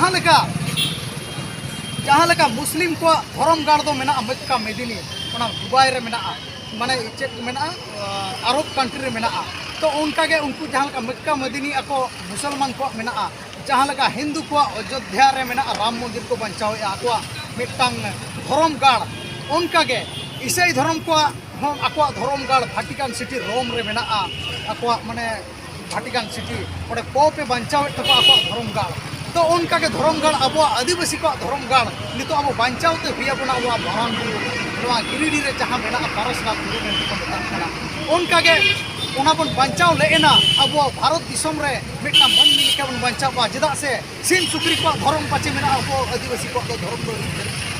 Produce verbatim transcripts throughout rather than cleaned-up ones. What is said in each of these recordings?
ᱡᱟᱦᱟᱸ ᱞᱮᱠᱟ, ᱡᱟᱦᱟᱸ ᱞᱮᱠᱟ ᱢᱩᱥᱞᱤᱢ ᱠᱚᱣᱟᱜ ᱫᱷᱚᱨᱚᱢ ᱜᱟᱲ ᱫᱚ ᱢᱮᱱᱟᱜᱼᱟ ᱢᱮᱠᱠᱟ ᱢᱮᱫᱤᱱᱤ, ᱚᱱᱟ ᱫᱩᱵᱟᱭ ᱨᱮ ᱢᱮᱱᱟᱜᱼᱟ, ᱢᱟᱱᱮ ᱪᱮᱫ ᱢᱮᱱᱟᱜᱼᱟ, ᱟᱨᱚᱵ ᱠᱟᱱᱴᱨᱤ ᱨᱮ ᱢᱮᱱᱟᱜᱼᱟ᱾ ᱛᱚ ᱚᱱᱠᱟᱜᱮ ᱩᱱᱠᱩ ᱡᱟᱦᱟᱸ ᱞᱮᱠᱟ ᱢᱮᱠᱠᱟ ᱢᱮᱫᱤᱱᱤ ᱟᱠᱚ ᱢᱩᱥᱚᱞᱢᱟᱱ ᱠᱚᱣᱟᱜ ᱢᱮᱱᱟᱜᱼᱟ, ᱡᱟᱦᱟᱸ ᱞᱮᱠᱟ ᱦᱤᱱᱫᱩ ᱠᱚᱣᱟᱜ ᱚᱡᱳᱫᱽᱫᱷᱟ ᱨᱮ ᱢᱮᱱᱟᱜᱼᱟ ᱨᱟᱢ ᱢᱚᱱᱫᱤᱨ ᱠᱚ ᱵᱟᱧᱪᱟᱣᱮᱫᱼᱟ ᱟᱠᱚᱣᱟᱜ ᱢᱤᱫᱴᱟᱝ ᱫᱷᱚᱨᱚᱢ ᱜᱟᱲ, ᱚᱱᱠᱟᱜᱮ ᱤᱥᱟᱹᱭ ᱫᱷᱚᱨᱚᱢ ᱠᱚᱣᱟᱜ ᱦᱚᱸ ᱟᱠᱚᱣᱟᱜ ᱫᱷᱚᱨᱚᱢ ᱜᱟᱲ ᱵᱷᱟᱴᱤᱠᱟᱱ ᱥᱤᱴᱤ ᱨᱳᱢ ᱨᱮ ᱢᱮᱱᱟᱜᱼᱟ᱾ ᱟᱠᱚᱣᱟᱜ ᱢᱟᱱᱮ ᱵᱷᱟᱴᱤᱠᱟᱱ ᱥᱤᱴᱤ, ᱚᱸᱰᱮ ᱯᱳᱯ ᱮ ᱵᱟᱧᱪᱟᱣᱮᱫ ᱛᱟᱠᱚᱣᱟ ᱟᱠᱚᱣᱟᱜ ᱫᱷᱚᱨᱚᱢ ᱜᱟᱲ᱾ ᱛᱚ ᱚᱱᱠᱟᱜᱮ ᱫᱷᱚᱨᱚᱢ ᱜᱟᱲ, ᱟᱵᱚᱣᱟᱜ ᱟᱹᱫᱤᱵᱟᱹᱥᱤ ᱠᱚᱣᱟᱜ ᱫᱷᱚᱨᱚᱢ ᱜᱟᱲ ᱱᱤᱛᱚᱜ ᱟᱵᱚ ᱵᱟᱧᱪᱟᱣ ᱛᱮ ᱦᱩᱭ ᱟᱵᱚᱱᱟ᱾ ᱟᱵᱚᱣᱟᱜ ᱢᱟᱨᱟᱝ ᱵᱩᱨᱩ ᱱᱚᱣᱟ ᱜᱤᱨᱤᱰᱤ ᱨᱮ ᱡᱟᱦᱟᱸ ᱢᱮᱱᱟᱜᱼᱟ ᱯᱟᱨᱟᱥᱱᱟᱛᱷ ᱵᱩᱨᱩ ᱢᱮᱱᱛᱮ ᱠᱚ ᱢᱮᱛᱟᱜ ᱠᱟᱱᱟ, ᱚᱱᱠᱟᱜᱮ ᱚᱱᱟ ᱵᱚᱱ ᱵᱟᱧᱪᱟᱣ ᱞᱮᱜ ᱮᱱᱟ, ᱟᱵᱚ ᱵᱷᱟᱨᱚᱛ ᱫᱤᱥᱚᱢ ᱨᱮ ᱢᱤᱫᱴᱟᱝ ᱢᱟᱹᱱᱢᱤ ᱞᱮᱠᱟ ᱵᱚᱱ ᱵᱟᱧᱪᱟᱣ ᱠᱚᱜᱼᱟ᱾ ᱪᱮᱫᱟᱜ ᱥᱮ ᱥᱤᱢ ᱥᱩᱠᱨᱤ ᱠᱚᱣᱟᱜ ᱫᱷᱚᱨᱚᱢ ᱯᱟᱪᱮ ᱢᱮᱱᱟᱜᱼᱟ, ᱟᱵᱚ ᱟᱹᱫᱤᱵᱟᱹᱥᱤ ᱠᱚᱣᱟᱜ ᱫᱚ ᱫᱷᱚᱨᱚᱢ ᱫᱚ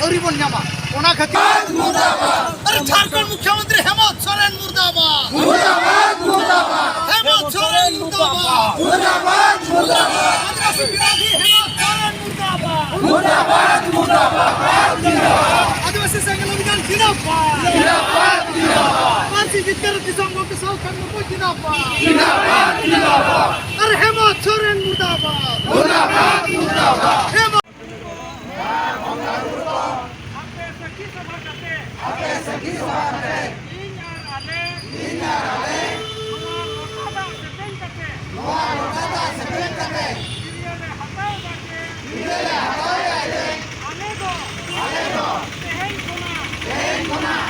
ᱟᱹᱣᱨᱤ ᱵᱚᱱ ᱧᱟᱢᱟ᱾ ᱚᱱᱟ ᱠᱷᱟᱹᱛᱤᱨ ᱟᱨᱮ ᱡᱷᱟᱲᱠᱷᱚᱸᱰ ᱢᱩᱠᱷᱭᱚᱢᱚᱱᱛᱨᱤ ᱦᱮᱢᱚᱱᱛ ᱥᱚᱨᱮᱱ ᱢᱩᱨᱫᱟᱵᱟᱫ᱾ ᱦᱮᱢᱚᱱᱛ ᱥᱚᱨᱮᱱ ᱢᱩᱨᱫᱟᱵᱟᱫ᱾ ᱟᱹᱫᱤᱵᱟᱹᱥᱤ ᱵᱤᱨᱳᱫᱷᱤ ᱦᱮᱢᱚᱱᱛ ᱥᱚᱨᱮᱱ ᱢᱩᱨᱫᱟᱵᱟᱫ᱾ ᱟᱹᱫᱤᱵᱟᱹᱥᱤ ᱥᱮᱸᱜᱮᱞ ᱚᱵᱷᱤᱡᱟᱱ ᱡᱤᱱᱫᱟᱵᱟᱫ᱾ ᱯᱟᱹᱨᱥᱤ ᱡᱤᱛᱠᱟᱹᱨ ᱫᱤᱥᱚᱢ ᱜᱚᱢᱠᱮ ᱥᱟᱹᱫᱷᱩ ᱠᱟᱹᱱᱦᱩ ᱢᱩᱨᱢᱩ ᱡᱤᱱᱫᱟᱵᱟᱫ᱾ ᱟᱨ ᱦᱮᱢᱚᱱᱛ ᱥᱚᱨᱮᱱ ᱢᱩᱨᱫᱟᱵᱟᱫ᱾ ᱦᱮᱢᱚᱱᱛ ᱟᱯᱮ ᱥᱟᱹᱠᱷᱤ ᱥᱚᱵᱷᱟ ᱠᱟᱛᱮ, ᱟᱯᱮ ᱥᱟᱹᱠᱷᱤ ᱥᱚᱵᱷᱟ ᱠᱟᱛᱮ, ᱤᱧ ᱟᱨ ᱟᱞᱮ, ᱤᱧ ᱟᱨ ᱟᱞᱮ, ᱱᱚᱣᱟ ᱞᱚᱴᱟ ᱫᱟᱜ ᱥᱮᱯᱮᱧ ᱠᱟᱛᱮ, ᱱᱚᱣᱟ ᱞᱚᱴᱟ ᱫᱟᱜ ᱥᱮᱯᱮᱧ ᱠᱟᱛᱮ, ᱠᱤᱨᱭᱟᱹ ᱞᱮ ᱦᱟᱛᱟᱣ ᱮᱫᱟ ᱡᱮ, ᱠᱤᱨᱭᱟᱹ ᱞᱮ ᱦᱟᱛᱟᱣ ᱮᱫᱟ ᱡᱮ, ᱟᱞᱮ ᱫᱚ, ᱟᱞᱮ ᱫᱚ, ᱛᱮᱦᱮᱧ ᱠᱷᱚᱱᱟᱜ, ᱛᱮᱦᱮᱧ ᱠᱷᱚᱱᱟᱜ,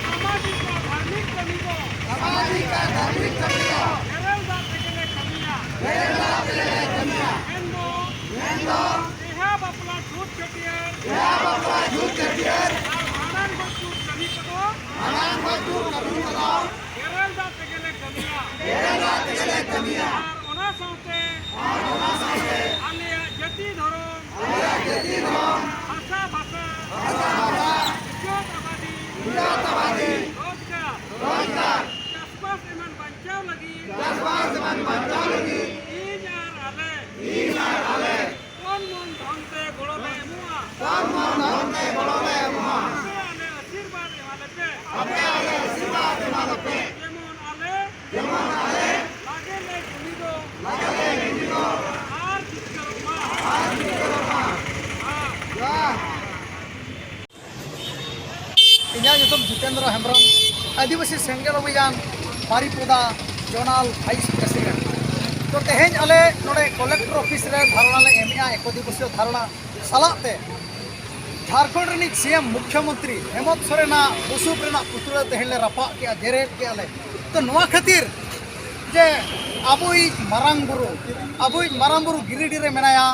ᱥᱟᱢᱟᱡᱤᱠ ᱟᱨ ᱫᱷᱟᱨᱢᱤᱠ ᱠᱟᱹᱢᱤ ᱠᱚ, ᱥᱟᱢᱟᱡᱤᱠ ᱟᱨ ᱫᱷᱟᱨᱢᱤᱠ ᱠᱟᱹᱢᱤ ᱠᱚ, ᱵᱮᱨᱮᱞ ᱫᱟᱜ ᱛᱮᱜᱮ ᱞᱮ ᱠᱟᱹᱢᱤᱭᱟ, ᱵᱮᱨᱮᱞ ᱫᱟᱜ ᱛᱮᱜᱮ ᱞᱮ ᱠᱟᱹᱢᱤᱭᱟ, ᱢᱮᱱᱫᱚ, ᱢᱮᱱᱫᱚ, ᱵᱤᱦᱟ ᱵᱟᱯᱞᱟ ᱪᱷᱩᱛ ᱪᱷᱟᱹᱴᱭᱟᱹᱨ, ᱵᱤᱦᱟ ᱵᱟᱯᱞᱟ ᱪᱷᱩᱛ ᱪᱷᱟᱹᱴᱭᱟᱹᱨ, ᱟᱨ ᱵᱷᱟᱸᱰᱟᱱ ᱜᱚᱡ ᱜᱩᱨ ᱠᱟᱹᱢᱤ ᱠᱚᱫᱚ, ᱵᱷᱟᱸᱰᱟᱱ ᱜᱚᱡ ᱜᱩᱨ ᱠᱟᱹᱢᱤ ᱠᱚᱫᱚ, ᱵᱮᱨᱮᱞ ᱫᱟᱜ ᱛᱮᱜᱮ ᱞᱮ ᱠᱟᱹᱢᱤᱭᱟ, ᱵᱮᱨᱮᱞ ᱫᱟᱜ ᱛᱮᱜᱮ ᱞᱮ ᱠᱟᱹᱢᱤᱭᱟ, ᱟᱨ ᱚᱱᱟ ᱥᱟᱶᱛᱮ, ᱟᱨ ᱚᱱᱟ ᱥᱟᱶᱛᱮ, ᱟᱞᱮᱭᱟᱜ ᱡᱟᱹᱛᱤ ᱫᱷᱚᱨᱚᱢ, ᱟᱞᱮᱭᱟᱜ ᱡᱟᱹᱛᱤ ᱫᱷᱚᱨᱚᱢ, ᱵᱷᱟᱥᱟ ᱵᱷᱟᱥᱟ, ᱵᱷᱟᱥᱟ ᱵᱷᱟᱥᱟ, ᱤᱡᱽᱡᱚᱛ ᱟᱵᱟᱫᱤ, ᱤᱡᱽᱡᱚᱛ ᱟᱵᱟᱫᱤ, ᱨᱳᱡᱽᱜᱟᱨ, ᱨᱳᱡᱽᱜᱟᱨ, ᱪᱟᱥᱵᱟᱥ ᱮᱢᱟᱱ ᱵᱟᱧᱪᱟᱣ ᱞᱟᱹᱜᱤᱫ, ᱪᱟᱥᱵᱟᱥ ᱮᱢᱟᱱ ᱵᱟᱧᱪᱟᱣ ᱞᱟᱹᱜᱤᱫ, ᱤᱧ ᱟᱨ ᱟᱞᱮ, ᱤᱧ ᱟᱨ ᱟᱞᱮ, ᱛᱚᱱ ᱢᱚᱱ ᱫᱷᱚᱱ ᱛᱮ ᱜᱚᱲᱚ ᱞᱮ ᱮᱢᱚᱜᱼᱟ᱾ ᱛᱚᱱ ᱢᱚᱱ ᱫᱷᱚᱱ ᱛᱮ ᱜᱚᱲᱚ ᱞᱮ ᱮᱢᱚᱜᱼᱟ᱾ ᱟᱯᱮ ᱟᱞᱮ ᱟᱥᱤᱨᱵᱟᱫᱽ ᱮᱢᱟ ᱞᱮᱯᱮ᱾ ᱟᱯᱮ ᱟᱞᱮ ᱟᱥᱤᱨᱵᱟᱫᱽ ᱮᱢᱟ ᱞᱮᱯᱮ᱾ ᱡᱮᱢᱚᱱ ᱟᱞᱮ, ᱡᱮᱢᱚᱱ ᱟᱞᱮ, ᱞᱟᱜᱮ ᱞᱮ ᱡᱩᱢᱤᱫᱚᱜ, ᱞᱟᱜᱮ ᱞᱮ ᱡᱩᱢᱤᱫᱚᱜ, ᱟᱨ ᱡᱤᱛᱠᱟᱹᱨᱚᱜ ᱢᱟ, ᱟᱨ ᱡᱤᱛᱠᱟᱹᱨᱚᱜ ᱡᱤᱛᱮᱱᱫᱨᱚ ᱦᱮᱢᱵᱨᱚᱢ, ᱟᱹᱫᱤᱵᱟᱹᱥᱤ ᱥᱮᱸᱜᱮᱞ ᱚᱵᱷᱤᱡᱟᱱ ᱵᱟᱨᱤᱯᱚᱫᱟ ᱡᱳᱱᱟᱞ ᱵᱷᱟᱭᱤᱥ ᱯᱨᱮᱥᱤᱰᱮᱱᱴ᱾ ᱛᱚ ᱛᱮᱦᱮᱧ ᱟᱞᱮ ᱱᱚᱰᱮ ᱠᱚᱞᱮᱠᱴᱚᱨ ᱚᱯᱷᱤᱥ ᱨᱮ ᱫᱷᱟᱨᱱᱟ ᱞᱮ ᱮᱢᱮᱜᱼᱟ, ᱮᱠ ᱫᱤᱵᱚᱥᱤᱭᱚ ᱫᱷᱟᱨᱱᱟ ᱥᱟᱞᱟᱜ ᱛᱮ ᱡᱷᱟᱲᱠᱷᱚᱸᱰ ᱨᱤᱱᱤᱡ ᱥᱤ ᱮᱢ ᱢᱩᱠᱷᱭᱚᱢᱚᱱᱛᱨᱤ ᱦᱮᱢᱚᱱᱛ ᱥᱚᱨᱮᱱᱟᱜ ᱵᱩᱥᱩᱵ ᱨᱮᱱᱟᱜ ᱯᱩᱛᱲᱟᱹ ᱛᱮᱦᱮᱧ ᱞᱮ ᱨᱟᱯᱟᱜ ᱠᱮᱜᱼᱟ, ᱡᱮᱨᱮᱫ ᱠᱮᱜᱼᱟ ᱞᱮ᱾ ᱛᱚ ᱱᱚᱣᱟ ᱠᱷᱟᱹᱛᱤᱨ ᱡᱮ ᱟᱵᱚᱭᱤᱡ ᱢᱟᱨᱟᱝ ᱵᱩᱨᱩ, ᱟᱵᱚᱭᱤᱡ ᱢᱟᱨᱟᱝ ᱵᱩᱨᱩ ᱜᱤᱨᱤᱰᱤ ᱨᱮ ᱢᱮᱱᱟᱭᱟ,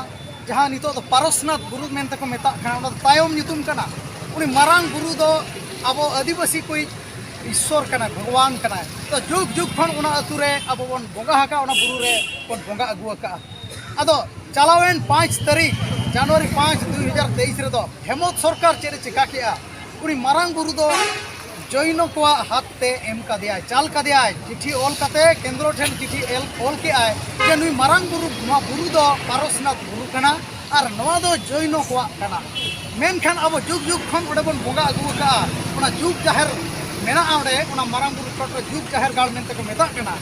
ᱡᱟᱦᱟᱸ ᱱᱤᱛᱚᱜ ᱫᱚ ᱯᱟᱨᱚᱥᱱᱟᱛᱷ ᱵᱩᱨᱩ ᱢᱮᱱᱛᱮ ᱠᱚ ᱢᱮᱛᱟᱜ ᱠᱟᱱᱟ, ᱚᱱᱟ ᱫᱚ ᱛᱟᱭᱚᱢ ᱧᱩᱛᱩᱢ ᱠᱟᱱᱟ᱾ ᱩᱱᱤ ᱢᱟᱨᱟᱝ ᱵᱩᱨᱩ ᱫᱚ ᱟᱵᱚ ᱟᱹᱫᱤᱵᱟᱹᱥᱤ ᱠᱚᱭᱤᱡ ᱤᱥᱥᱚᱨ ᱠᱟᱱᱟᱭ, ᱵᱷᱚᱜᱚᱵᱟᱱ ᱠᱟᱱᱟᱭ᱾ ᱛᱚ ᱡᱩᱜᱽ ᱡᱩᱜᱽ ᱠᱷᱚᱱ ᱚᱱᱟ ᱟᱹᱛᱩ ᱨᱮ ᱟᱵᱚ ᱵᱚᱱ ᱵᱚᱸᱜᱟ ᱟᱠᱟᱫ, ᱚᱱᱟ ᱵᱩᱨᱩ ᱨᱮ ᱵᱚᱱ ᱵᱚᱸᱜᱟ ᱟᱹᱜᱩ ᱟᱠᱟᱫᱼᱟ᱾ ᱟᱫᱚ ᱪᱟᱞᱟᱣᱮᱱ ᱯᱟᱸᱪ ᱛᱟᱹᱨᱤᱠᱷ ᱡᱟᱱᱩᱣᱟᱨᱤ ᱯᱟᱸᱪ ᱫᱩᱭ ᱦᱟᱡᱟᱨ ᱛᱮᱭᱤᱥ ᱨᱮᱫᱚ ᱦᱮᱢᱚᱱᱛ ᱥᱚᱨᱠᱟᱨ ᱪᱮᱫ ᱮ ᱪᱤᱠᱟ ᱠᱮᱜᱼᱟ? ᱩᱱᱤ ᱢᱟᱨᱟᱝ ᱵᱩᱨᱩ ᱫᱚ ᱡᱚᱭᱱᱚ ᱠᱚᱣᱟᱜ ᱦᱟᱛ ᱛᱮ ᱮᱢ ᱠᱟᱫᱮᱭᱟᱭ, ᱪᱟᱞ ᱠᱟᱫᱮᱭᱟᱭ, ᱪᱤᱴᱷᱤ ᱚᱞ ᱠᱟᱛᱮ, ᱠᱮᱱᱫᱨᱚ ᱴᱷᱮᱱ ᱪᱤᱴᱷᱤ ᱮᱞ, ᱚᱞ ᱠᱮᱜᱼᱟᱭ ᱡᱮ ᱱᱩᱭ ᱢᱟᱨᱟᱝ ᱵᱩᱨᱩ, ᱱᱚᱣᱟ ᱵᱩᱨᱩ ᱫᱚ ᱯᱟᱨᱚᱥᱱᱟᱛᱷ ᱵᱩᱨᱩ ᱠᱟᱱᱟ ᱟᱨ ᱱᱚᱣᱟ ᱫᱚ ᱡᱚᱭᱱᱚ ᱠᱚᱣᱟᱜ ᱠᱟᱱᱟ᱾ ᱢᱮᱱᱠᱷᱟᱱ ᱟᱵᱚ ᱡᱩᱜᱽ ᱡᱩᱜᱽ ᱠᱷᱚᱱ ᱚᱸᱰᱮ ᱵᱚᱱ ᱵᱚᱸᱜᱟ ᱟᱹᱜᱩ ᱟᱠᱟᱫᱼᱟ, ᱚᱱᱟ ᱡᱩᱜᱽ ᱡᱟᱦᱮᱨ ᱢᱮᱱᱟᱜᱼᱟ ᱚᱸᱰᱮ, ᱚᱱᱟ ᱢᱟᱨᱟᱝ ᱵᱩᱨᱩ ᱪᱚᱴ ᱨᱮ ᱡᱩᱜᱽ ᱡᱟᱦᱮᱨ ᱜᱟᱲ ᱢᱮᱱᱛᱮ ᱠᱚ ᱢᱮᱛᱟᱜ ᱠᱟᱱᱟ᱾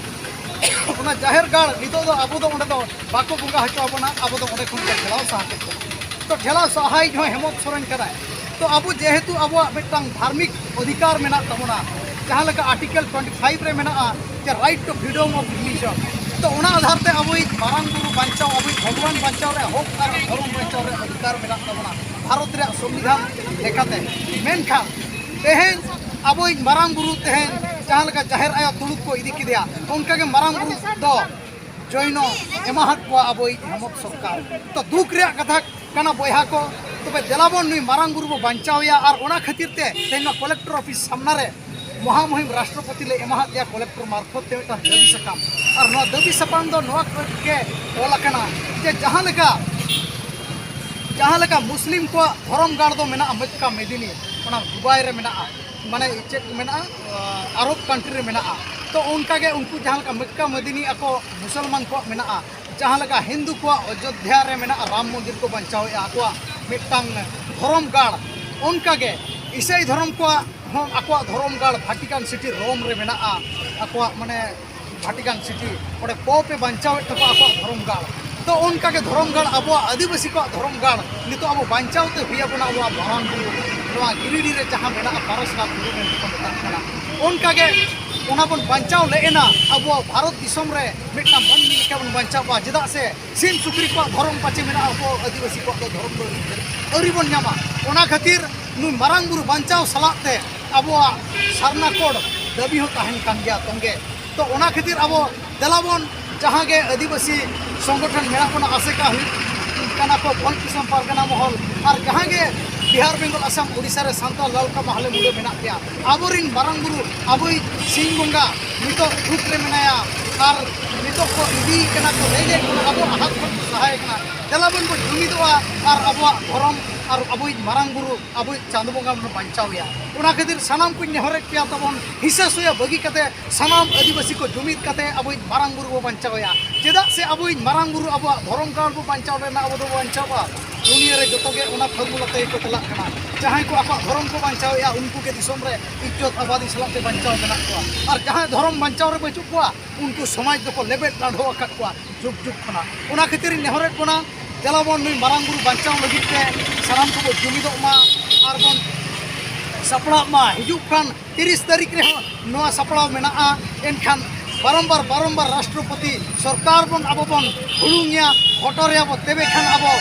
ᱚᱱᱟ ᱡᱟᱦᱮᱨ ᱜᱟᱲ ᱱᱤᱛᱚᱜ ᱫᱚ ᱟᱵᱚ ᱫᱚ ᱚᱸᱰᱮ ᱫᱚ ᱵᱟᱠᱚ ᱵᱚᱸᱜᱟ ᱦᱚᱪᱚ ᱟᱵᱚᱱᱟ, ᱟᱵᱚ ᱫᱚ ᱚᱸᱰᱮ ᱠᱷᱚᱱ ᱠᱚ ᱴᱷᱮᱞᱟᱣ ᱥᱟᱦᱟ ᱠᱮᱫ ᱵᱚᱱᱟ᱾ ᱛᱚ ᱴᱷᱮᱞᱟᱣ ᱥᱟᱦᱟᱭᱤᱡ ᱦᱚᱸ ᱦᱮᱢᱚᱱᱛ ᱥᱚᱨᱮᱱ ᱠᱟᱱᱟᱭ᱾ ᱛᱚ ᱟᱵᱚ ᱡᱮᱦᱮᱛᱩ ᱟᱵᱚᱣᱟᱜ ᱢᱤᱫᱴᱟᱝ ᱫᱷᱟᱨᱢᱤᱠ ᱚᱫᱷᱤᱠᱟᱨ ᱢᱮᱱᱟᱜ ᱛᱟᱵᱚᱱᱟ, ᱡᱟᱦᱟᱸ ᱞᱮᱠᱟ ᱟᱨᱴᱤᱠᱮᱞ ᱴᱩᱭᱮᱱᱴᱤ ᱯᱷᱟᱭᱤᱵᱷ ᱨᱮ ᱢᱮᱱᱟᱜᱼᱟ ᱡᱮ right to freedom of religion, ᱛᱚ ᱚᱱᱟ ᱟᱫᱷᱟᱨ ᱛᱮ ᱟᱵᱚᱭᱤᱡ ᱢᱟᱨᱟᱝ ᱵᱩᱨᱩ ᱵᱟᱧᱪᱟᱣ, ᱟᱵᱚᱭᱤᱡ ᱵᱷᱚᱜᱚᱵᱟᱱ ᱵᱟᱧᱪᱟᱣ ᱨᱮᱭᱟᱜ ᱦᱚᱠ ᱟᱨ ᱫᱷᱚᱨᱚᱢ ᱵᱟᱧᱪᱟᱣ ᱨᱮᱭᱟᱜ ᱚᱫᱷᱤᱠᱟᱨ ᱢᱮᱱᱟᱜ ᱛᱟᱵᱚᱱᱟ ᱵᱷᱟᱨᱚᱛ ᱨᱮᱭᱟᱜ ᱥᱚᱝᱵᱤᱫᱷᱟᱱ ᱞᱮᱠᱟᱛᱮ᱾ ᱢᱮᱱᱠᱷᱟᱱ ᱛᱮᱦᱮᱧ ᱟᱵᱚᱭᱤᱡ ᱢᱟᱨᱟᱝ ᱵᱩᱨᱩ ᱛᱮᱦᱮᱧ ᱡᱟᱦᱟᱸ ᱞᱮᱠᱟ ᱡᱟᱦᱮᱨ ᱟᱭᱳ ᱛᱩᱲᱩᱠ ᱠᱚ ᱤᱫᱤ ᱠᱮᱫᱮᱭᱟ, ᱚᱱᱠᱟᱜᱮ ᱢᱟᱨᱟᱝ ᱵᱩᱨᱩ ᱫᱚ ᱡᱚᱭᱱᱚ ᱮᱢᱟᱦᱟᱫ ᱠᱚᱣᱟ ᱟᱵᱚᱭᱤᱡ ᱦᱮᱢᱚᱱᱛ ᱥᱚᱨᱠᱟᱨ᱾ ᱛᱚ ᱫᱩᱠ ᱨᱮᱭᱟᱜ ᱠᱟᱛᱷᱟ ᱠᱟᱱᱟ ᱵᱚᱭᱦᱟ ᱠᱚ᱾ ᱛᱚᱵᱮ ᱫᱮᱞᱟ ᱵᱚᱱ ᱱᱩᱭ ᱢᱟᱨᱟᱝ ᱵᱩᱨᱩ ᱵᱚ ᱵᱟᱧᱪᱟᱣᱮᱭᱟ᱾ ᱟᱨ ᱚᱱᱟ ᱠᱷᱟᱹᱛᱤᱨ ᱛᱮ ᱛᱮᱦᱮᱧ ᱱᱚᱣᱟ ᱠᱚᱞᱮᱠᱴᱚᱨ ᱚᱯᱷᱤᱥ ᱥᱟᱢᱱᱟ ᱨᱮ ᱢᱚᱦᱟᱢᱩᱦᱤᱢ ᱨᱟᱥᱴᱨᱚᱯᱚᱛᱤ ᱞᱮ ᱮᱢᱟᱦᱟᱫ ᱫᱮᱭᱟ ᱠᱚᱞᱮᱠᱴᱚᱨ ᱢᱟᱨᱯᱷᱚᱛ ᱛᱮ ᱢᱤᱫᱴᱟᱝ ᱫᱟᱹᱵᱤ ᱥᱟᱠᱟᱢ᱾ ᱟᱨ ᱱᱚᱣᱟ ᱫᱟᱹᱵᱤ ᱥᱟᱠᱟᱢ ᱫᱚ ᱱᱚᱣᱟ ᱜᱮ ᱚᱞ ᱟᱠᱟᱱᱟ ᱡᱮ ᱡᱟᱦᱟᱸ ᱞᱮᱠᱟ, ᱡᱟᱦᱟᱸ ᱞᱮᱠᱟ ᱢᱩᱥᱞᱤᱢ ᱠᱚᱣᱟᱜ ᱫᱷᱚᱨᱚᱢ ᱜᱟᱲ ᱫᱚ ᱢᱮᱱᱟᱜᱼᱟ ᱢᱚᱠᱠᱟ ᱢᱮᱫᱤᱱᱤ, ᱚᱱᱟ ᱫᱩᱵᱟᱭ ᱨᱮ ᱢᱮᱱᱟᱜᱼᱟ, ᱢᱟᱱᱮ ᱪᱮᱫ ᱠᱚ ᱢᱮᱱᱟᱜᱼᱟ, ᱟᱨᱚᱵ ᱠᱟᱱᱴᱨᱤ ᱨᱮ ᱢᱮᱱᱟᱜᱼᱟ᱾ ᱛᱚ ᱚᱱᱠᱟᱜᱮ ᱩᱱᱠᱩ ᱡᱟᱦᱟᱸ ᱞᱮᱠᱟ ᱢᱚᱠᱠᱟ ᱢᱮᱫᱤᱱᱤ ᱟᱠᱚ ᱢᱩᱥᱚᱞᱢᱟᱱ ᱠᱚᱣᱟᱜ ᱢᱮᱱᱟᱜᱼᱟ, ᱡᱟᱦᱟᱸ ᱞᱮᱠᱟ ᱦᱤᱱᱫᱩ ᱠᱚᱣᱟᱜ ᱚᱡᱳᱫᱽᱫᱷᱟ ᱨᱮ ᱢᱮᱱᱟᱜᱼᱟ ᱨᱟᱢ ᱢᱚᱱᱫᱤᱨ ᱠᱚ ᱵᱟᱧᱪᱟᱣᱮᱫᱼᱟ ᱟᱠᱚᱣᱟᱜ ᱢᱤᱫᱴᱟᱝ ᱫᱷᱚᱨᱚᱢ ᱜᱟᱲ, ᱚᱱᱠᱟᱜᱮ ᱤᱥᱟᱹᱭ ᱫᱷᱚᱨᱚᱢ ᱠᱚᱣᱟᱜ ᱦᱚᱸ ᱟᱠᱚᱣᱟᱜ ᱫᱷᱚᱨᱚᱢ ᱜᱟᱲ ᱵᱷᱟᱴᱤᱠᱟᱱ ᱥᱤᱴᱤ ᱨᱳᱢ ᱨᱮ ᱢᱮᱱᱟᱜᱼᱟ, ᱟᱠᱚᱣᱟᱜ ᱢᱟᱱᱮ ᱵᱷᱟᱴᱤᱠᱟᱱ ᱥᱤᱴᱤ, ᱚᱸᱰᱮ ᱯᱳᱯ ᱮ ᱵᱟᱧᱪᱟᱣᱮᱫ ᱛᱟᱠᱚᱣᱟ ᱟᱠᱚᱣᱟᱜ ᱫᱷᱚᱨᱚᱢ ᱜᱟᱲ᱾ ᱛᱚ ᱚᱱᱠᱟᱜᱮ ᱫᱷᱚᱨᱚᱢ ᱜᱟᱲ, ᱟᱵᱚᱣᱟᱜ ᱟᱹᱫᱤᱵᱟᱹᱥᱤ ᱠᱚᱣᱟᱜ ᱫᱷᱚᱨᱚᱢ ᱜᱟᱲ ᱱᱤᱛᱚᱜ ᱟᱵᱚ ᱵᱟᱧᱪᱟᱣ ᱛᱮ ᱦᱩᱭ ᱟᱵᱚᱱᱟ᱾ ᱟᱵᱚᱣᱟᱜ ᱢᱟᱨᱟᱝ ᱵᱩᱨᱩ ᱱᱚᱣᱟ ᱜᱤᱨᱤᱰᱤ ᱨᱮ ᱡᱟᱦᱟᱸ ᱢᱮᱱᱟᱜᱼᱟ, ᱯᱟᱨᱚᱥᱱᱟᱛᱷ ᱵᱩᱨᱩ ᱢᱮᱱᱛᱮ ᱠᱚ ᱢᱮᱛᱟᱜ ᱠᱟᱱᱟ, ᱚᱱᱠᱟᱜᱮ ᱚᱱᱟ ᱵᱚᱱ ᱵᱟᱧᱪᱟᱣ ᱞᱮᱫ ᱮᱱᱟ᱾ ᱟᱵᱚ ᱵᱷᱟᱨᱚᱛ ᱫᱤᱥᱚᱢ ᱨᱮ ᱢᱤᱫᱴᱟᱝ ᱢᱟᱹᱱᱢᱤ ᱞᱮᱠᱟ ᱵᱚᱱ ᱵᱟᱧᱪᱟᱣ ᱠᱚᱣᱟ, ᱪᱮᱫᱟᱜ ᱥᱮ ᱥᱤᱢ ᱥᱩᱠᱨᱤ ᱠᱚᱣᱟᱜ ᱫᱷᱚᱨᱚᱢ ᱯᱟᱪᱮ ᱢᱮᱱᱟᱜᱼᱟ, ᱟᱵᱚ ᱟᱹᱫᱤᱵᱟᱹᱥᱤ ᱠᱚᱣᱟᱜ ᱫᱚ ᱫᱷᱚᱨᱚᱢ ᱫᱚ ᱟᱹᱣᱨᱤ ᱵᱚᱱ ᱧᱟᱢᱟ᱾ ᱚᱱᱟ ᱠᱷᱟᱹᱛᱤᱨ ᱱᱩᱭ ᱢᱟᱨᱟᱝ ᱵᱩᱨᱩ ᱵᱟᱧᱪᱟᱣ ᱥᱟᱞᱟᱜ ᱛᱮ ᱟᱵᱚᱣᱟᱜ ᱥᱟᱨᱱᱟ ᱠᱳᱰ ᱫᱟᱹᱵᱤ ᱦᱚᱸ ᱛᱟᱦᱮᱱ ᱠᱟᱱ ᱜᱮᱭᱟ ᱛᱚᱝᱜᱮ᱾ ᱛᱚ ᱚᱱᱟ ᱠᱷᱟᱹᱛᱤᱨ ᱟᱵᱚ ᱫᱮᱞᱟ ᱵᱚᱱ, ᱡᱟᱦᱟᱸ ᱜᱮ ᱟᱹᱫᱤᱵᱟᱹᱥᱤ ᱥᱚᱝᱜᱚᱴᱷᱚᱱ ᱢᱮᱱᱟᱜ ᱵᱚᱱᱟ, ᱟᱥᱮᱠᱟ ᱦᱩᱭᱩᱜ ᱠᱟᱱᱟ ᱠᱚ, ᱵᱷᱚᱞ ᱠᱤᱥᱟᱱ ᱯᱟᱨᱜᱟᱱᱟ ᱢᱚᱦᱚᱞ, ᱟᱨ ᱡᱟᱦᱟᱸ ᱜᱮ ᱵᱤᱦᱟᱨ, ᱵᱮᱝᱜᱚᱞ, ᱟᱥᱟᱢ, ᱳᱰᱤᱥᱟ ᱨᱮ ᱥᱟᱱᱛᱟᱲ ᱞᱟᱞᱠᱟ ᱢᱟᱦᱞᱮ ᱢᱩᱸᱰᱟᱹ ᱢᱮᱱᱟᱜ ᱯᱮᱭᱟ, ᱟᱵᱚᱨᱤᱱ ᱢᱟᱨᱟᱝ ᱵᱩᱨᱩ, ᱟᱵᱚᱭᱤᱡ ᱥᱤᱧ ᱵᱚᱸᱜᱟ ᱱᱤᱛᱚᱜ ᱫᱩᱠ ᱨᱮ ᱢᱮᱱᱟᱭᱟ, ᱟᱨ ᱱᱤᱛᱚᱜ ᱠᱚ ᱤᱫᱤᱭᱮ ᱠᱟᱱᱟ ᱠᱚ, ᱨᱮᱸᱜᱮᱡ ᱠᱟᱱᱟ, ᱟᱵᱚᱣᱟᱜ ᱦᱟᱛ ᱠᱷᱚᱱ ᱠᱚ ᱥᱟᱦᱟᱭᱮ ᱠᱟᱱᱟ᱾ ᱫᱮᱞᱟ ᱵᱚᱱ, ᱵᱚᱱ ᱡᱩᱢᱤᱫᱚᱜᱼᱟ ᱟᱨ ᱟᱵᱚᱣᱟᱜ ᱫᱷᱚᱨᱚᱢ ᱟᱨ ᱟᱵᱚᱭᱤᱡ ᱢᱟᱨᱟᱝ ᱵᱩᱨᱩ, ᱟᱵᱚᱭᱤᱡ ᱪᱟᱸᱫᱚ ᱵᱚᱸᱜᱟ ᱵᱚᱱ ᱵᱟᱧᱪᱟᱣᱮᱭᱟ᱾ ᱚᱱᱟ ᱠᱷᱟᱹᱛᱤᱨ ᱥᱟᱱᱟᱢ ᱠᱚᱧ ᱱᱮᱦᱚᱨᱮᱫ ᱯᱮᱭᱟ, ᱛᱟᱵᱚᱱ ᱦᱤᱸᱥᱟᱹ ᱥᱩᱭᱟᱹ ᱵᱟᱹᱜᱤ ᱠᱟᱛᱮ ᱥᱟᱱᱟᱢ ᱟᱹᱫᱤᱵᱟᱹᱥᱤ ᱠᱚ ᱡᱩᱢᱤᱫ ᱠᱟᱛᱮ ᱟᱵᱚᱭᱤᱡ ᱢᱟᱨᱟᱝ ᱵᱩᱨᱩ ᱵᱚ ᱵᱟᱧᱪᱟᱣᱮᱭᱟ᱾ ᱪᱮᱫᱟᱜ ᱥᱮ ᱟᱵᱚᱭᱤᱡ ᱢᱟᱨᱟᱝ ᱵᱩᱨᱩ ᱟᱵᱚᱣᱟᱜ ᱫᱷᱚᱨᱚᱢ ᱜᱟᱲ ᱵᱚ ᱵᱟᱧᱪᱟᱣ ᱞᱮᱱᱟ, ᱟᱵᱚ ᱫᱚᱵᱚ ᱵᱟᱧᱪᱟᱣᱟ᱾ ᱫᱩᱱᱤᱭᱟᱹ ᱨᱮ ᱡᱚᱛᱚ ᱜᱮ ᱚᱱᱟ ᱯᱷᱚᱨᱢᱩᱞᱟ ᱛᱮᱜᱮ ᱠᱚ ᱪᱟᱞᱟᱜ ᱠᱟᱱᱟ᱾ ᱡᱟᱦᱟᱸᱭ ᱠᱚ ᱟᱠᱚᱣᱟᱜ ᱫᱷᱚᱨᱚᱢ ᱠᱚ ᱵᱟᱧᱪᱟᱣᱮᱫᱼᱟ, ᱩᱱᱠᱩ ᱜᱮ ᱫᱤᱥᱚᱢ ᱨᱮ ᱤᱡᱽᱡᱚᱛ ᱟᱵᱟᱫᱤ ᱥᱟᱞᱟᱜ ᱛᱮ ᱵᱟᱧᱪᱟᱣ ᱢᱮᱱᱟᱜ ᱠᱚᱣᱟ᱾ ᱟᱨ ᱡᱟᱦᱟᱸᱭ ᱫᱷᱚᱨᱚᱢ ᱵᱟᱧᱪᱟᱣ ᱨᱮ ᱵᱟᱹᱪᱩᱜ ᱠᱚᱣᱟ, ᱩᱱᱠᱩ ᱥᱚᱢᱟᱡᱽ ᱫᱚᱠᱚ ᱞᱮᱵᱮᱫ ᱞᱟᱸᱰᱷᱚ ᱟᱠᱟᱫ ᱠᱚᱣᱟ ᱡᱩᱜᱽ ᱡᱩᱜᱽ ᱠᱷᱚᱱᱟᱜ᱾ ᱚᱱᱟ ᱠᱷᱟᱹᱛᱤᱨ ᱤᱧ ᱱᱮᱦᱚᱨᱮᱫ ᱵᱚᱱᱟ, ᱫᱮᱞᱟ ᱵᱚᱱ ᱱᱩᱭ ᱢᱟᱨᱟᱝ ᱵᱩᱨᱩ ᱵᱟᱧᱪᱟᱣ ᱞᱟᱹᱜᱤᱫ ᱛᱮ ᱥᱟᱱᱟᱢ ᱠᱚᱵᱚ ᱡᱩᱢᱤᱫᱚᱜ ᱢᱟ ᱟᱨ ᱵᱚᱱ ᱥᱟᱯᱲᱟᱜ ᱢᱟ᱾ ᱦᱤᱡᱩᱜ ᱠᱟᱱ ᱛᱤᱨᱤᱥ ᱛᱟᱹᱨᱤᱠᱷ ᱨᱮᱦᱚᱸ ᱱᱚᱣᱟ ᱥᱟᱯᱲᱟᱣ ᱢᱮᱱᱟᱜᱼᱟ᱾ ᱮᱱᱠᱷᱟᱱ ᱵᱟᱨᱚᱢᱵᱟᱨ, ᱵᱟᱨᱚᱢᱵᱟᱨ ᱨᱟᱥᱴᱨᱚᱯᱚᱛᱤ ᱥᱚᱨᱠᱟᱨ ᱵᱚᱱ ᱟᱵᱚ ᱵᱚᱱ ᱦᱩᱲᱩᱝᱮᱭᱟ, ᱦᱚᱴᱚᱨᱮᱭᱟ ᱵᱚ, ᱛᱚᱵᱮ ᱠᱷᱟᱱ ᱟᱵᱚ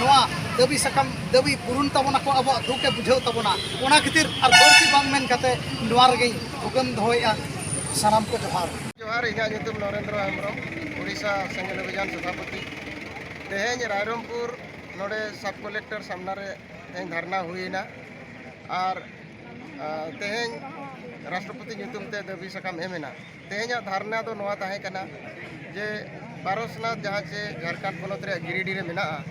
ᱱᱚᱣᱟ ᱫᱟᱹᱵᱤ ᱥᱟᱠᱟᱢ, ᱫᱟᱹᱵᱤ ᱯᱩᱨᱩᱱ ᱛᱟᱵᱚᱱᱟᱠᱚ, ᱟᱵᱚᱣᱟᱜ ᱫᱩᱠ ᱮ ᱵᱩᱡᱷᱟᱹᱣ ᱛᱟᱵᱚᱱᱟ᱾ ᱚᱱᱟ ᱠᱷᱟᱹᱛᱤᱨ ᱟᱨ ᱵᱟᱹᱲᱛᱤ ᱵᱟᱝ ᱢᱮᱱ ᱠᱟᱛᱮ ᱱᱚᱣᱟ ᱨᱮᱜᱮᱧ ᱛᱷᱩᱠᱟᱹᱢ ᱫᱚᱦᱚᱭᱮᱫᱼᱟ᱾ ᱥᱟᱱᱟᱢ ᱠᱚ ᱡᱚᱦᱟᱨ᱾ ᱡᱚᱦᱟᱨ, ᱤᱧᱟᱹᱜ ᱧᱩᱛᱩᱢ ᱱᱚᱨᱮᱱᱫᱨᱚ ᱦᱮᱢᱵᱨᱚᱢ, ᱳᱰᱤᱥᱟ ᱥᱮᱸᱜᱮᱞ ᱚᱵᱷᱤᱡᱟᱱ ᱥᱚᱵᱷᱟᱯᱚᱛᱤ᱾ ᱛᱮᱦᱮᱧ ᱨᱟᱭᱨᱚᱝᱯᱩᱨ ᱱᱚᱰᱮ ᱥᱟᱵ ᱠᱚᱞᱮᱠᱴᱚᱨ ᱥᱟᱢᱱᱟ ᱨᱮ ᱛᱮᱦᱮᱧ ᱫᱷᱟᱨᱱᱟ ᱦᱩᱭᱮᱱᱟ᱾ ᱟᱨ, ᱟ, ᱛᱮᱦᱮᱧ ᱨᱟᱥᱴᱨᱚᱯᱚᱛᱤ ᱧᱩᱛᱩᱢ ᱛᱮ ᱫᱟᱹᱵᱤ ᱥᱟᱠᱟᱢ ᱮᱢ ᱮᱱᱟ᱾ ᱛᱮᱦᱮᱧᱟᱜ ᱫᱷᱟᱨᱱᱟ ᱫᱚ ᱱᱚᱣᱟ ᱛᱟᱦᱮᱸ ᱠᱟᱱᱟ ᱡᱮ ᱯᱟᱨᱚᱥᱱᱟᱛᱷ, ᱡᱟᱦᱟᱸ ᱪᱮ ᱡᱷᱟᱲᱠᱷᱚᱸᱰ ᱯᱚᱱᱚᱛ ᱨᱮᱭᱟᱜ ᱜᱤᱨᱤᱰᱤ ᱨᱮ ᱢᱮᱱᱟᱜᱼᱟ,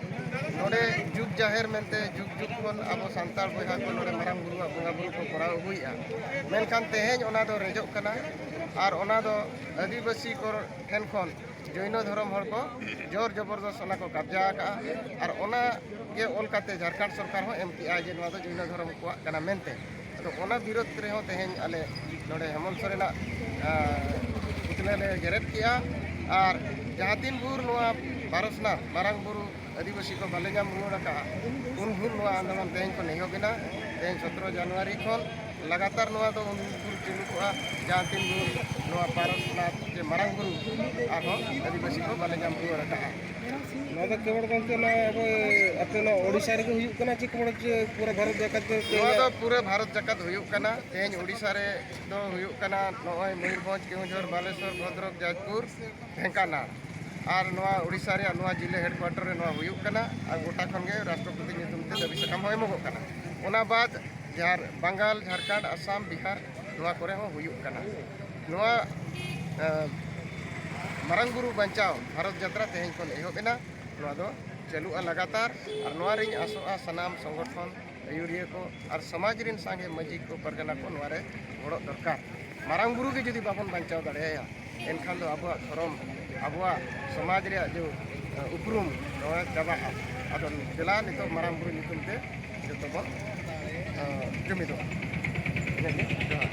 ᱱᱚᱰᱮ ᱡᱩᱜᱽ ᱡᱟᱦᱮᱨ ᱢᱮᱱᱛᱮ ᱡᱩᱜᱽ ᱡᱩᱜᱽ ᱠᱷᱚᱱ ᱟᱵᱚ ᱥᱟᱱᱛᱟᱲ ᱵᱚᱭᱦᱟ ᱠᱚ ᱱᱚᱰᱮ ᱢᱟᱨᱟᱝ ᱵᱩᱨᱩᱣᱟᱜ ᱵᱚᱸᱜᱟ ᱵᱩᱨᱩ ᱠᱚ ᱠᱚᱨᱟᱣ ᱟᱹᱜᱩᱭᱮᱫᱼᱟ᱾ ᱢᱮᱱᱠᱷᱟᱱ ᱛᱮᱦᱮᱧ ᱚᱱᱟ ᱫᱚ ᱨᱮᱡᱚᱜ ᱠᱟᱱᱟ ᱟᱨ ᱚᱱᱟ ᱫᱚ ᱟᱹᱫᱤᱵᱟᱹᱥᱤ ᱠᱚ ᱴᱷᱮᱱ ᱠᱷᱚᱱ ᱡᱳᱭᱱᱚ ᱫᱷᱚᱨᱚᱢ ᱦᱚᱲ ᱠᱚ ᱡᱳᱨ ᱡᱚᱵᱚᱨᱫᱚᱥ ᱚᱱᱟ ᱠᱚ ᱠᱟᱵᱡᱟ ᱟᱠᱟᱫᱼᱟ᱾ ᱟᱨ ᱚᱱᱟ ᱜᱮ ᱚᱞ ᱠᱟᱛᱮ ᱡᱷᱟᱲᱠᱷᱚᱸᱰ ᱥᱚᱨᱠᱟᱨ ᱦᱚᱸ ᱮᱢ ᱠᱮᱜᱼᱟ ᱡᱮ ᱱᱚᱣᱟ ᱫᱚ ᱡᱳᱭᱱᱚ ᱫᱷᱚᱨᱚᱢ ᱠᱚᱣᱟᱜ ᱠᱟᱱᱟ ᱢᱮᱱᱛᱮ᱾ ᱟᱫᱚ ᱚᱱᱟ ᱵᱤᱨᱳᱫᱷ ᱨᱮᱦᱚᱸ ᱛᱮᱦᱮᱧ ᱟᱞᱮ ᱱᱚᱰᱮ ᱦᱮᱢᱚᱱᱛ ᱥᱚᱨᱮᱱᱟᱜ, ᱟ, ᱯᱩᱛᱞᱟᱹ ᱞᱮ ᱡᱮᱨᱮᱫ ᱠᱮᱜᱼᱟ᱾ ᱟᱨ ᱡᱟᱦᱟᱸ ᱛᱤᱱ ᱵᱷᱳᱨ ᱱᱚᱣᱟ ᱯᱟᱨᱚᱥᱱᱟᱛᱷ ᱢᱟᱨᱟᱝ ᱵᱩᱨᱩ ᱟᱹᱫᱤᱵᱟᱹᱥᱤ ᱠᱚ ᱵᱟᱞᱮ ᱧᱟᱢ ᱨᱩᱣᱟᱹᱲ ᱟᱠᱟᱫᱼᱟ, ᱩᱱ ᱵᱷᱳᱨ ᱱᱚᱣᱟ ᱟᱱᱫᱳᱞᱚᱱ ᱛᱮᱦᱮᱧ ᱠᱷᱚᱱ ᱮᱦᱚᱵ ᱮᱱᱟ᱾ ᱛᱮᱦᱮᱧ ᱥᱚᱛᱨᱚ ᱡᱟᱱᱩᱣᱟᱨᱤ ᱠᱷᱚᱱ ᱞᱟᱜᱟᱛᱟᱨ ᱱᱚᱣᱟ ᱫᱚ ᱩᱱ ᱵᱷᱳᱨ ᱪᱟᱹᱞᱩ ᱠᱚᱜᱼᱟ, ᱡᱟᱦᱟᱸ ᱛᱤᱱ ᱵᱷᱳᱨ ᱱᱚᱣᱟ ᱯᱟᱨᱚᱥᱱᱟᱛᱷ ᱡᱮ ᱢᱟᱨᱟᱝ ᱵᱩᱨᱩ ᱟᱨᱦᱚᱸ ᱟᱹᱫᱤᱵᱟᱹᱥᱤ ᱠᱚ ᱵᱟᱞᱮ ᱧᱟᱢ ᱨᱩᱣᱟᱹᱲ ᱟᱠᱟᱫᱼᱟ᱾ ᱱᱚᱣᱟ ᱫᱚ ᱠᱮᱵᱚᱞ ᱜᱚᱢᱠᱮ ᱱᱚᱣᱟ ᱟᱵᱚ ᱟᱯᱮ ᱱᱚᱣᱟ ᱳᱰᱤᱥᱟ ᱨᱮᱜᱮ ᱦᱩᱭᱩᱜ ᱠᱟᱱᱟ ᱪᱮ ᱠᱮᱵᱚᱞ ᱡᱮ ᱯᱩᱨᱟᱹ ᱵᱷᱟᱨᱚᱛ ᱡᱟᱠᱟᱛ ᱜᱮ? ᱱᱚᱣᱟ ᱫᱚ ᱯᱩᱨᱟᱹ ᱵᱷᱟᱨᱚᱛ ᱡᱟᱠᱟᱛ ᱦᱩᱭᱩᱜ ᱠᱟᱱᱟ᱾ ᱛᱮᱦᱮᱧ ᱳᱰᱤᱥᱟ ᱨᱮ ᱫᱚ ᱦᱩᱭᱩᱜ ᱠᱟᱱᱟ ᱱᱚᱜᱼᱚᱭ ᱢᱚᱭᱩᱨᱵᱷᱚᱸᱡᱽ, ᱠᱮᱣᱚᱱᱡᱷᱚᱨ, ᱵᱟᱞᱮᱥᱚᱨ, ᱵᱷᱚᱫᱨᱚᱠ, ᱡᱟᱡᱽᱯᱩᱨ, ᱰᱷᱮᱝᱠᱟᱱᱟᱞ᱾ ᱟᱨ ᱱᱚᱣᱟ ᱳᱰᱤᱥᱟ ᱨᱮᱭᱟᱜ ᱱᱚᱣᱟ ᱡᱤᱞᱟᱹ ᱦᱮᱰᱠᱩᱣᱟᱴᱚᱨ ᱨᱮ ᱱᱚᱣᱟ ᱦᱩᱭᱩᱜ ᱠᱟᱱᱟ᱾ ᱟᱨ ᱜᱚᱴᱟ ᱠᱷᱚᱱ ᱜᱮ ᱨᱟᱥᱴᱨᱚᱯᱚᱛᱤ ᱧᱩᱛᱩᱢ ᱛᱮ ᱫᱟᱹᱵᱤ ᱥᱟᱠᱟᱢ ᱦᱚᱸ ᱮᱢᱚᱜᱚᱜ ᱠᱟᱱᱟ᱾ ᱚᱱᱟ ᱵᱟᱫ ᱡᱟᱦᱟᱸ ᱵᱟᱝᱜᱟᱞ, ᱡᱷᱟᱲᱠᱷᱚᱸᱰ, ᱟᱥᱟᱢ, ᱵᱤᱦᱟᱨ, ᱱᱚᱣᱟ ᱠᱚᱨᱮ ᱦᱚᱸ ᱦᱩᱭᱩᱜ ᱠᱟᱱᱟ᱾ ᱱᱚᱣᱟ ᱮ, ᱢᱟᱨᱟᱝ ᱵᱩᱨᱩ ᱵᱟᱧᱪᱟᱣ ᱵᱷᱟᱨᱚᱛ ᱡᱟᱛᱨᱟ ᱛᱮᱦᱮᱧ ᱠᱷᱚᱱ ᱮᱦᱚᱵ ᱮᱱᱟ᱾ ᱱᱚᱣᱟ ᱫᱚ ᱪᱟᱹᱞᱩᱜᱼᱟ ᱞᱟᱜᱟᱛᱟᱨ᱾ ᱟᱨ ᱱᱚᱣᱟ ᱨᱤᱧ ᱟᱥᱚᱜᱼᱟ ᱥᱟᱱᱟᱢ ᱥᱚᱝᱜᱚᱴᱷᱚᱱ ᱟᱹᱭᱩᱨᱤᱭᱟᱹ ᱠᱚ ᱟᱨ ᱥᱚᱢᱟᱡᱽ ᱨᱮᱱ ᱥᱟᱸᱜᱮ ᱢᱟᱹᱡᱷᱤ ᱠᱚ, ᱯᱟᱨᱜᱟᱱᱟ ᱠᱚ ᱱᱚᱣᱟ ᱨᱮ ᱜᱚᱲᱚᱜ ᱫᱚᱨᱠᱟᱨ᱾ ᱢᱟᱨᱟᱝ ᱵᱩᱨᱩ ᱜᱮ ᱡᱩᱫᱤ ᱵᱟᱵᱚᱱ ᱵᱟᱧᱪᱟᱣ ᱫᱟᱲᱮᱭᱟᱭᱟ, ᱮᱱᱠᱷᱟᱱ ᱫᱚ ᱟᱵᱚᱣᱟᱜ ᱫᱷᱚᱨᱚᱢ, ᱟᱵᱚᱣᱟᱜ ᱥᱚᱢᱟᱡᱽ ᱨᱮᱭᱟᱜ ᱡᱮ, ᱮ, ᱩᱯᱨᱩᱢ, ᱱᱚᱣᱟ ᱪᱟᱵᱟᱜᱼᱟ᱾ ᱟᱫᱚ ᱫᱮᱞᱟ ᱱᱤᱛᱚᱜ ᱢᱟᱨᱟᱝ ᱵᱩᱨᱩ ᱧᱩᱛᱩᱢ ᱛᱮ ᱡᱚᱛᱚ ᱵᱚᱱ, ᱮ, ᱡᱩᱢᱤᱫᱚᱜᱼᱟ᱾ ᱤᱱᱟᱹᱜᱮ, ᱡᱚᱦᱟᱨ᱾